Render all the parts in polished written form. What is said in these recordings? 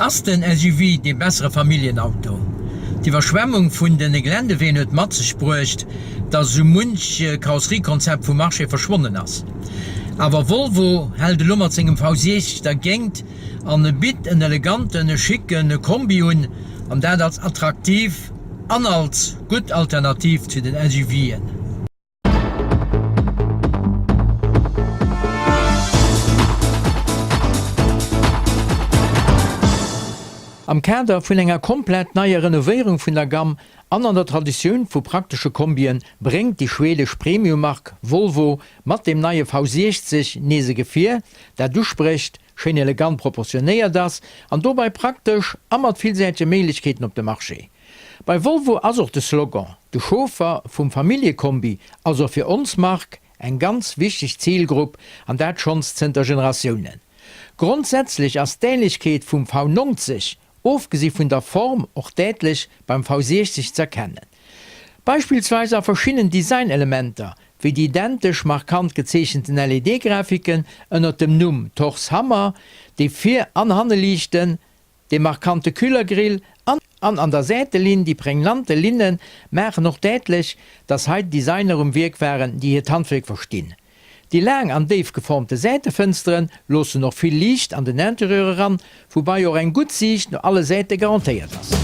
Ass den SUV dee bessere Familljenauto? D'Iwwerschwemmung vun den Geländeween huet mat sech bruecht, dass esou munch Karosseriekonzept vum Marché verschwonnen ass. Awer Volvo hält elo mat sengem V60 dergéint an bitt en eleganten, schicke Kombi un, an dat als attraktiv an als gutt Alternativ zu den SUVen. Am Kader vun enger komplett neier Renovéierung vun der Gamm an an der Traditioun vu praktesche Kombien bréngt déi schwedesch Premium-Mark Volvo mat dem neie V60 nees e Gefier, dat usprécht, schéin elegant proportionéiert ass an dobei praktesch a mat villsäitege Méiglechkeeten op de Marché. Bei Volvo ass och de Slogan De Chauffer vum Familljekombi ass och fir ons Mark eng ganz wichteg Zilgrupp an dat schonns zënter Generatiounen. Grondsätzlech ass d'Ähnlechkeet vum V90, ofgesi vun der Form, och dätlech beim V60 z'erkennen. Beispillsweis a verschiddenen Designelementer, wéi déi identesch markant gezeechenten LED-Grafiken ënnert dem Numm Thor's Hammer, déi Vir an Hanneliichten, Dee markante Kühlergrill an an an der Säitelinn déi prägnante Linne maachen och däitlech, dass hei Designer um Wierk waren, déi hiert Handwierk verstinn. Déi laang an déif geformte Säitefënsteren loossen och vill Liicht an den Interieur eran, woubai och eng gutt Siicht no alle Säite garantéiert ass.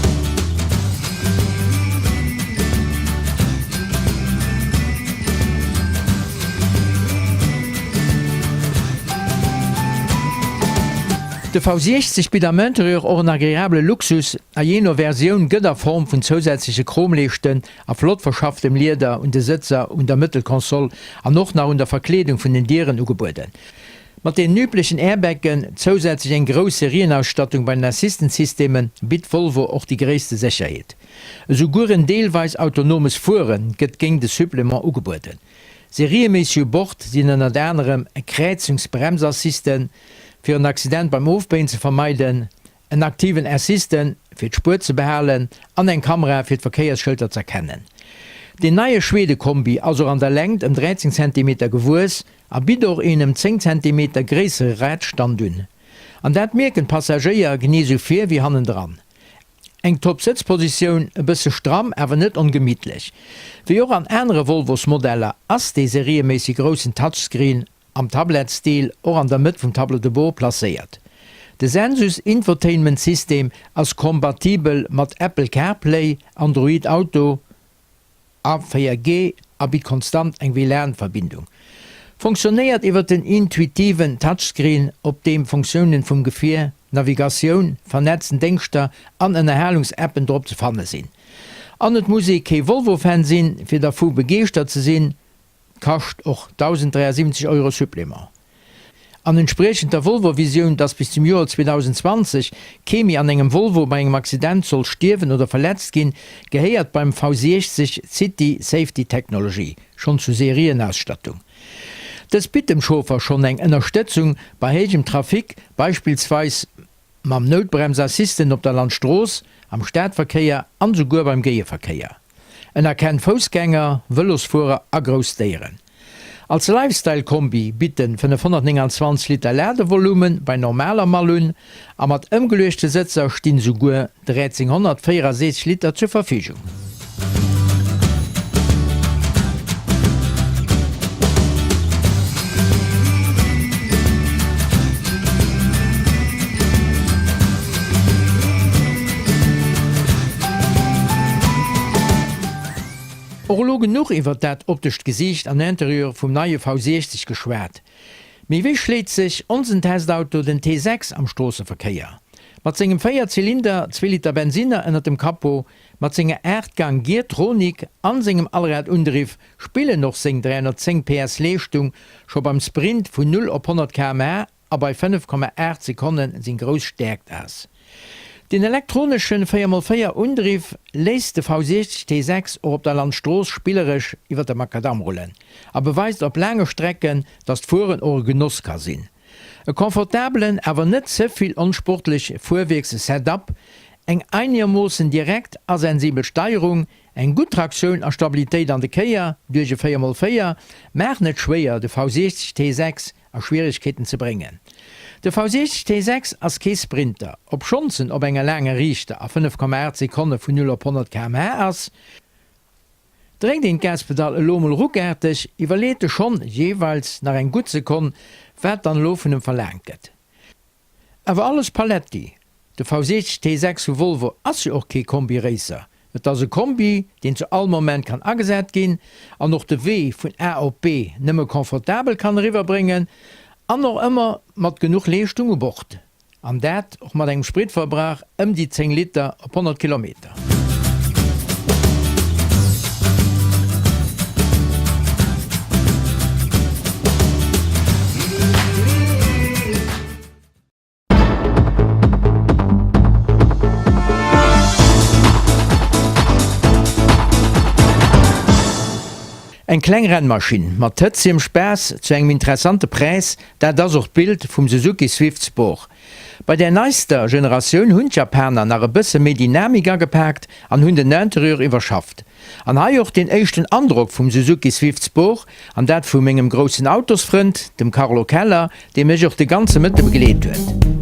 De V60 bitt am Interieur och en agreabele Luxus a jee no Versioun gëtt a Form vun zousätzleche Chromleeschten a flott verschafftem Lieder un de Sëtzer, un der Mëttelkonsole an och nach un der Verkleedung vun den Dieren ugebueden. Mat den üblechen Airbaggen, zousätzlech eng grouss Serienausstattung bei den Assistance-Systemen, bitt Volvo och déi gréisste Sécherheet. Esou guer en deelweis autonomes Fuere gëtt géint e Supplément ugebueden. Serieméisseg u Bord sinn ënnert anerem e Kräizungsbremsassistent, fir en Accident beim Ofbéien ze vermeiden, en aktiven Assistent, fir d'Spuer ze behalen an eng Kamera, fir d'Verkéiersschëlter z'erkennen. Deen neie Schwede-Kombi ass och an der Längt ëm 13 Zentimeter gewuess A bitt och een ëm 10 Zentimeter gréissere Radstand un. An dat mierken d'Passagéier genee sou vir wéi hannendran. Eng top Sëtzpositioun, e bësse stramm awer net ongemittlech. Wéi och an anere Volvos-Modeller ass dee serieméisseg groussen Touchscreen am Tablettstil och an der Mëtt vum Tableau de bord placéiert. De Sensus Infotainment System ass kompatibel mat Apple CarPlay, Android Auto, A 4G a bitt konstant eng WLAN-Verbindung. Fonctionnéiert iwwer den intuitiven Touchscreen, op deem Fonctiounen vum Gefier, Navigatioun, vernetzten Déngschter an Ënnerhalungsappen drop ze fanne sinn. An et muss ee kee Volvo-Fan sinn, fir dervu begeeschtert ze sinn. Kascht och 1.073 Euro Supplément. An entspriechend der Volvo-Visioun, dass bis zum Joer 2020 kee méi an engem Volvo bei engem Accident soll stierwen oder verletzt ginn, gehéiert beim V60 d'City Safety Technology schonn zur Serienausstattung. Dës bitt dem Chauffer schonn eng Ënnerstëtzung bei héijem Trafic, beispillsweis mam Noutbremsassistent op der Landstrooss, am Stadverkéier an esouguer beim Géieverkéier. En erkennt Foussgänger, Vëlosfuerer a grouss Déieren. Als Lifestyle-Kombi bitt en 529 Liter Ladevolume bei normaler Mall un a mat ëmgeluechte Sëtzer stinn esouguer 1364 Liter zur Verfügung. Och elo genuch iwwert dat optescht Gesiicht an Interieur vum neie V60 geschwat. Mee wéi schléit sech onsen Testauto, den T6, am Stroosseverkéier? Mat sengem 4 Zylinder, zwee Liter Bensinner ënnert dem Capot, mat senger 8 Gang Geartronic an sengem Allradundriff spillen och seng 310 PS Leeschtung scho beim Sprint vun 0 op 100 km/h a bei 5,8 Sekonne seng grouss Stäerkt ass. Den elektroneschen 4x4 Undriff léisst de V60 T6 och op der Landstrooss spilleresch iwwer de Makadamm rullen a beweist op laange Strecken, dass d'Fueren och e Genoss ka sinn. E confortabelen, awer net ze vill onsportlech Fuerwierks-Setup, eng einegermoossen direkt a sensibel Steierung, eng gutt Traktioun a Stabilitéit an de Kéier duerch e 4x4 maachen et schwéier, de V60 T6 a Schwieregkeeten ze bréngen. De V60 T6 ass kee Sprinter, obschonns en op enger laanger Riichter a 5,8 Sekonne vun 0 op 100 km/h ass. Dréckt een d'Gaspedall elo mol ruckaarteg, iwwerleet e schonn jeeweils nach eng gutt Sekonn, wat dann elo vun em verlaangt gëtt. Awer alles Paletti, de V60 T6 vu Volvo ass jo och kee Kombi-Racer. Et ass e Kombi, deen zu all Moment kann agesat ginn an och de Wee vun A op B nëmme confortabel kann eriwwer bréngen an och ëmmer mat genuch Leeschtung u Bord. An dat och mat engem Spritverbrauch ëm déi 10 Liter op 100 Kilometer. Eng kleng Rennmaschinn mat tëtziem Spaass zu engem interessante Präis, dat ass och d'Bild vum Suzuki Swift Sport. Bei där neister Generatioun hunn d'Japaner nach e bësse méi Dynamik agepaakt an hunn den Interieur iwwerschafft. An hei och deen éischten Androck vum Suzuki Swift Sport, an dat vu mengem groussen Autosfrënd, dem Carlo Keller, dee mech och de ganze Mëtte begleet huet.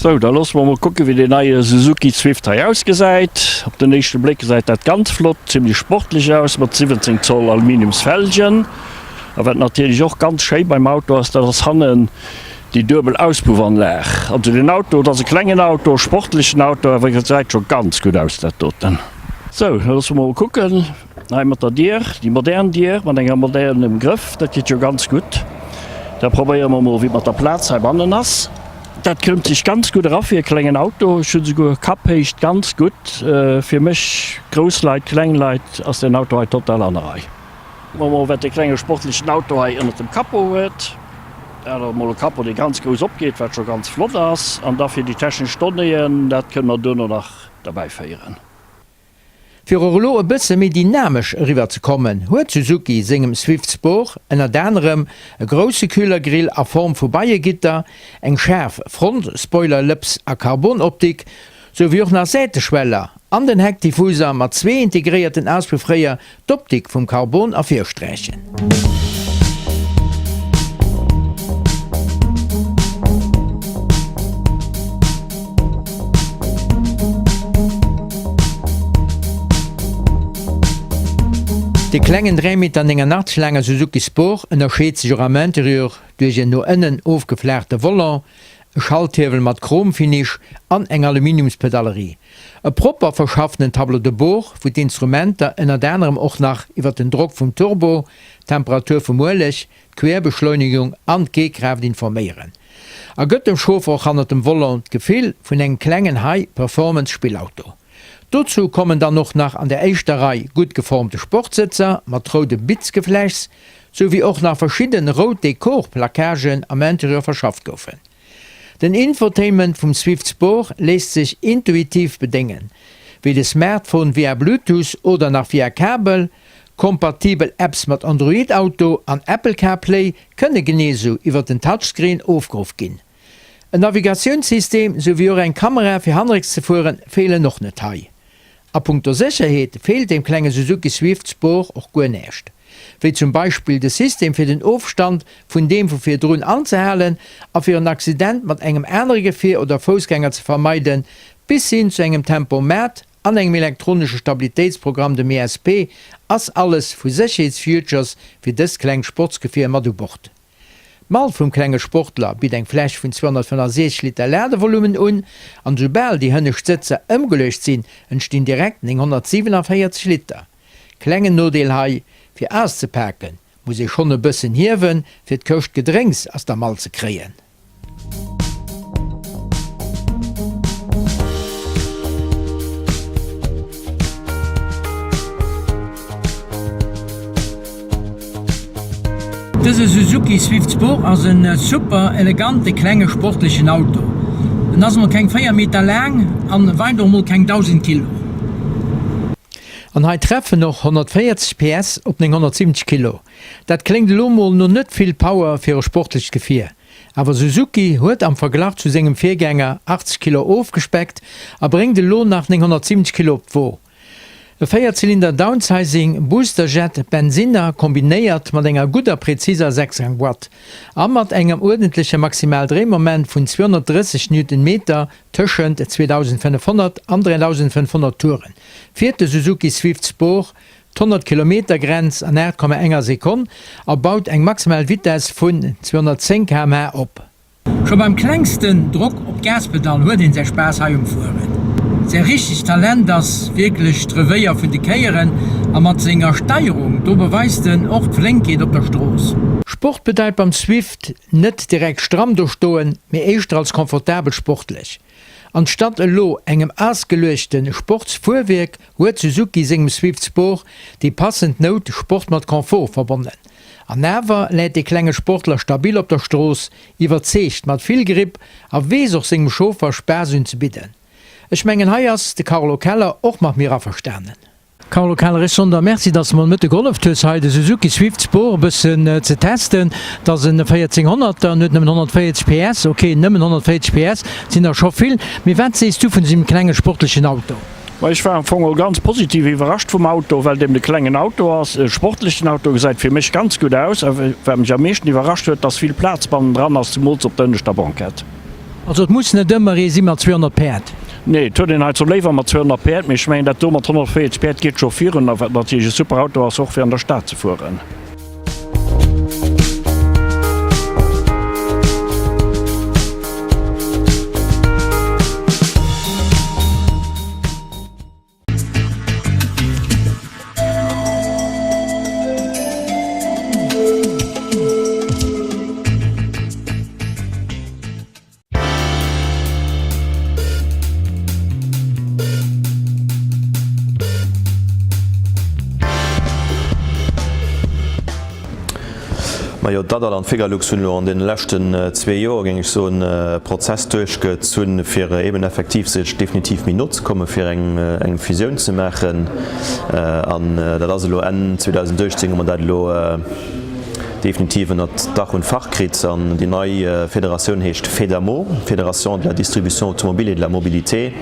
Sou, da loosse mer mol kucken, wéi deen neie Suzuki Swift hei ausgesäit. Op den éischte Bléck gesäit dat ganz flott, zimlech sportlech aus, mat 17 Zoll Aluminiumsfelgen. A wat natierlech och ganz schéi beim Auto ass, dat ass hannen déi duebel Auspuffanlag. Also den Auto, et ass e klengen Auto, e sportlechen Auto, awer gesäit scho ganz gutt aus dat doten. Sou, da loosse mer mol kucken hei mat der Dier, déi modern Dier mat enger modernem Grëff, dat geet jo ganz gutt. Da probéiere mer mol wéi et mat der Plaz heibannen ass. Dat klëmmt sech ganz gutt era fir e klengen Auto. Ech hunn esouguer Kapphéicht ganz gutt. Fir mech, grouss Leit, kleng Leit, ass deen Auto hei total an der Rei. Kucke mer mol wat dee klenge sportlechen Auto hei ënnert dem Capot huet. Dat ass mol e Capot dee ganz grouss opgeet, wat scho ganz flott ass. An da fir déi technesch Donnéeën, dat kënne mer duerno nach derbäi féieren. Fir och elo e bësse méi dynamesch eriwwer ze kommen, huet Suzuki sengem Swift Sport ënnert anerem e grousse Kühlergrill a Form vu Beiegitter, eng schaarf Front-Spoiler-Lëps a Carbon-Optik, sou wéi och nach Säiteschweller an den Heckdiffuser mat zwee integréierten Auspuffréier d'Optik vum Carbon ervirsträichen. De klengen 3,89 Meter laange Suzuki Sport ënnerscheet sech och am Interieur duerch en no ënnen ofgeflaachte Volant, e Schalthiewel mat Chromfinish an eng Aluminiumspedalerie. E propper verschaffenen Tableau de bord, wou d'Instrumenter ënnert anerem och nach iwwer den Drock vum Turbo, d'Temperatur vum Ueleg, d'Querbeschleunigung an d'G-Kraaft informéieren. A gëtt dem Chauffer och hannert dem Volant d'Gefill vun engem klengen High-Performance-Spillauto. Dozou kommen dann och nach an der éischter Rei gutt geformte Sportsëtzer mat roudem Bitzgeflechs, sou wéi och nach verschidden rout Dekor-Plaquagen am Interieur verschafft goufen. Den Infotainment vum Swift Sport léisst sech intuitiv bedéngen, wéi de Smartphone via Bluetooth oder nach via Kabel. Kompatibel Apps mat Android Auto an Apple CarPlay kënne genee sou iwwer den Touchscreen ofgeruff ginn. En Navigatiounssystem sou wéi och eng Kamera fir hannerrécks ze fueren feelen och net hei. A punkto Sécherheet feelt deem klenge Suzuki Swift Sport och guer näischt. Wéi zum Beispill de System fir den Ofstand vun deem vu virdrun anzehalen a fir en Accident mat engem anere Gefier oder Foussgänger ze vermeiden, bis hin zu engem Tempomat an engem elektronesche Stabilitéitsprogramm, dem ESP, ass alles vu Sécherheetsfeatures fir dëst klengt Sportsgefier mat u Bord. D'Mall vum klenge Sportler bitt eng Fläch vun 265 Liter Ladevolumen un, an esoubal déi hënnescht Sëtzer ëmgeluecht sinn, entstinn direkt 947 Liter. Klengen Nodeel hei, fir auszepaken, muss ee schonn e bëssen hiewen, fir d'Këscht Gedrénks aus der Mall ze kréien. Dëse Suzuki Swift Sport ass en super elegante klenge sportlechen Auto. En ass mol keng 4 Meter laang an weit och mol keng 1000 Kilo. An hei treffen och 140 PS op 970 Kilo. Dat kléngt elo mol no net vill Power fir e sportlecht Gefier. Awer Suzuki huet am Verglach zu sengem Virgänger 80 Kilo ofgespeckt a bréngt elo nach 970 Kilo op d'Wo. E Véierzylinder Downsizing Boosterjet Bensinner kombinéiert mat enger gudder präziser Sechsgangboîte a mat engem uerdentleche Maximaldréimoment vun 230 Newtonmeter tëschent 2500 an 3500 Touren fiert de Suzuki Swift Sport d'Honnert Kilometer Grenz an 8,1 Sekonn a baut eng maximal Vitess vun 210 km/h op. Scho beim klengsten Drock op d'Gaspedall huet een säi Spaass hei um Fueren. Säi richtegt Talent ass wierklech d'Revéier vun de Kéieren a mat senger Steierung, do beweist en och d'Flénkheet op der Strooss. Sport bedeit beim Swift net direkt stramm do stoen, mee éischter als komfortabel sportlech. Anstatt elo engem ausgeluechte Sportsfuerwierk huet Suzuki sengem Swift Sport déi passend Nout Sport mat Confort verbonnen. An awer läit dee klenge Sportler stabil op der Strooss, iwwerzeegt mat vill Gripp a weess och sengem Chauffer Spaass unzebidden. Ech mengen hei ass de Carlo Keller och mat mir averstanen. Carlo Keller, Ech soen der Merci, dass de mer Mëtte geholleft hues hei de Suzuki Swift Sport e bëssen ze testen. Et ass en 1400er, en huet nëmmen 140 PS, ok nëmmen 140 PS sinn der scho vill, mee wat sees du vun dësem klenge sportlechen Auto? Ma ech war am Fong och ganz positiv iwwerrascht vum Auto, well et eben e klengen Auto ass, e sportlechen Auto, gesäit fir mech ganz gutt aus. A wat mech am meeschten iwwerrascht huet, dass vill Plaz bannendran ass, zemools op der ënneschter Banquette. Also et muss net ëmmer ee si mat 200 Päerd. Nee, et huet een hei zwar léiwer mat 200 Päerd, mee ech mengen dat do mat 140 Päerd geet scho virun, a wat natierlech e super Auto ass och fir an der Stad ze fueren. Majo, d'Adal an d'Fegalux hunn elo an deene leschten zwee Joer, géing ech soen, e Prozess duerchgezunn, fir eeben effektiv sech definitiv méi no ze kommen, fir eng Fusioun ze maachen. An dat ass elo Enn 2018 hu mer dat elo definitiv ënnert Dach und Fach kritt. An déi nei Federatioun heescht FEDAMO, Fédération de la Distribution Automobile et de la Mobilité,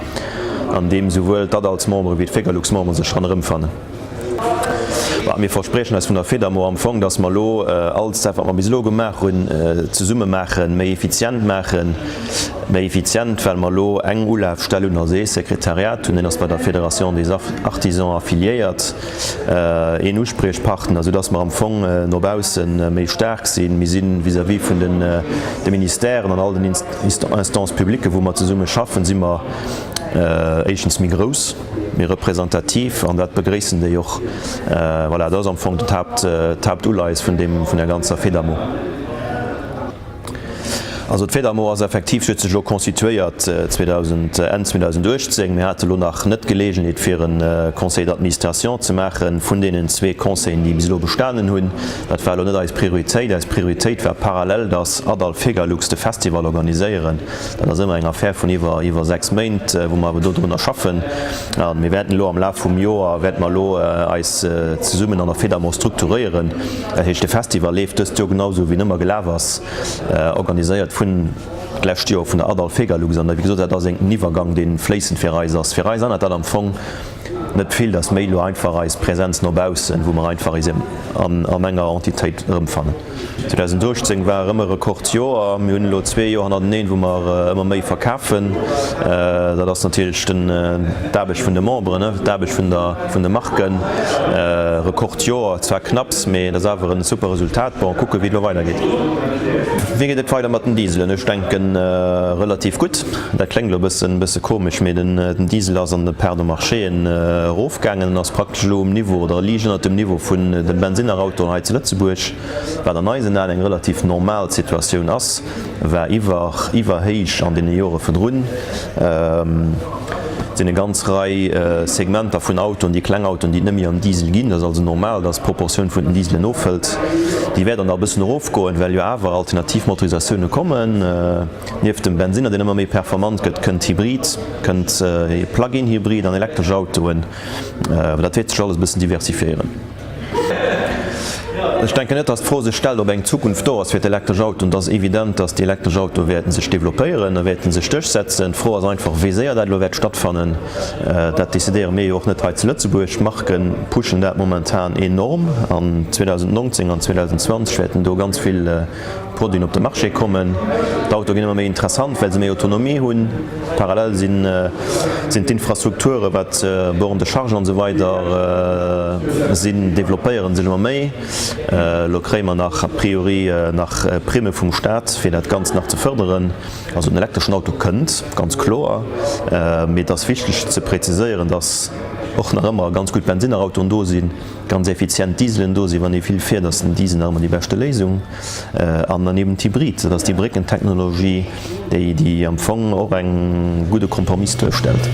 an deem souwuel d'Adals-Membere wéi d'Fegalux-Membere sech dran erëmfannen. Mir verspriechen eis vun der FEDAMO am Fong, datt mer elo alles dat, wat mer bis elo gemaach hunn, zesumme maachen, méi effizient maachen. Méi effizient, well mer elo eng Ulafstell hunn, also ee Sekretariat hunn, deen ass bei der Fédération des Artisans affiliéiert. een Uspriechpartner, sou dass mer am Fong no bausse méi staark sinn. Mir si vis-à-vis vun de Ministèren an all den Instances publiques, wou mer zesumme schaffen, si mer éischtens méi grouss, méi representativ an dat begréissen déi och. Voilà, dat ass am Fong d'Haaptuleies vun där ganzer Fedamo. Also d'Fedamo ass effektiv, se huet sech elo constituéiert 2000, Enn 2018. Mir hate elo nach net d'Geleegenheet fir e Conseil d'administration ze maache vun deenen zwee Conseillen, déi bis elo bestanen hunn. Dat war elo net eis Prioritéit. Eis Prioritéit war parallel, dass Adal Fegalux de Festival organiséieren. Dat ass ëmmer eng Affär vun iwwer iwwer 6 Méint, wou mer awer dodrunner schaffen. A mir wäerten elo am Laf vum Joer wäerte mer elo eis zesummen an der Fedamo strukturéieren. Dat heescht, de Festival leeft dëst Joer genau esou wéi en ëmmer gelaf ass, organiséiert vun d'lescht Joer vun der Adal Fegalux. An wéi gesot, dat ass en Iwwergang, dee fléissend fir eis ass. Fir eis ännert dat am Fong net vill, dat ass méi elo einfach eis Präsenz no baussen, wou mer einfach eis an enger Entitéit erëmfannen. 2018 war erëm e Rekordjoer. Mir hunn elo zwee Joer hannerteneen, wou mer ëmmer méi verkafen. Dat ass natierlech d'Aarbecht vun de Memberen, d'Aarbecht vun de Marken. Rekordjoer, zwar knapps, mee dat ass awer e super Resultat. Bon, kucke wéi et elo weidergeet. Wéi geet et weider mat den Dieselen? Ech denken relativ gutt. Dat kléngt elo e bësse komesch, mee den Diesel ass an de Parts de marchéen erofgaangen en ass praktesch elo um Niveau oder liicht ënnert dem Niveau vun de Bensinnerautoen hei zu Lëtzebuerg, wat an eisen Aen eng relativ normal Situatioun ass, war iwwer iwwerhéich an deene Jore virdrun. Et sinn eng ganz Rei Segmenter vun Autoen, déi kleng Autoen, déi et net méi am Diesel ginn. Dat ass also normal, dass d'Proportioun vun den Dieselen ofhëlt. Déi wäert dann nach e bëssen erofgoen, well jo awer alternativ Motorisatioune kommen. Nieft dem Bensinner, deen ëmmer méi performant gëtt, kënnt Hybrid, kënnt Plug-in-Hybrid an elektresch Autoen. Dat wäert sech alles e bëssen diversifiéieren. Ech denken net, dass d'Fro sech stellt, ob eng Zukunft do ass fir d'elektresch Autoen. Et ass evident, dass déi elektresch Autoe wäerten sech developpéieren a wäerten sech duerchsetzen. D'Fro ass einfach, wéi séier dat elo wäert stattfannen. Dat decidéiere mir jo och net hei zu Lëtzebuerg. D'Marke pushen dat momentan enorm an 2019 an 2020 wäerten do ganz vill Produiten op de Marché kommen. D'Autoe ginn ëmmer méi interessant, well se méi Autonomie hunn. Parallel sinn d'Infrastrukture wat Bornes de charge an esou weider sinn, developpéiere sech ëmmer méi. Elo kréie mer nach a priori nach Primme vum Staat, fir dat Ganzt nach ze fërderen. Also den elektreschen Auto kënnt, ganz kloer. Mee et ass wichteg ze präziséieren, dass och nach ëmmer ganz gutt Bensinnerautoen do sinn, ganz effizient Dieselen do sinn. Wann ee vill fiert, ass den Diesel nach ëmmer déi beschte Léisung. An dann eben d'Hybrid, dat ass déi Bréckentechnologie, déi déi am Fong och eng gudde Kompromiss duerstellt.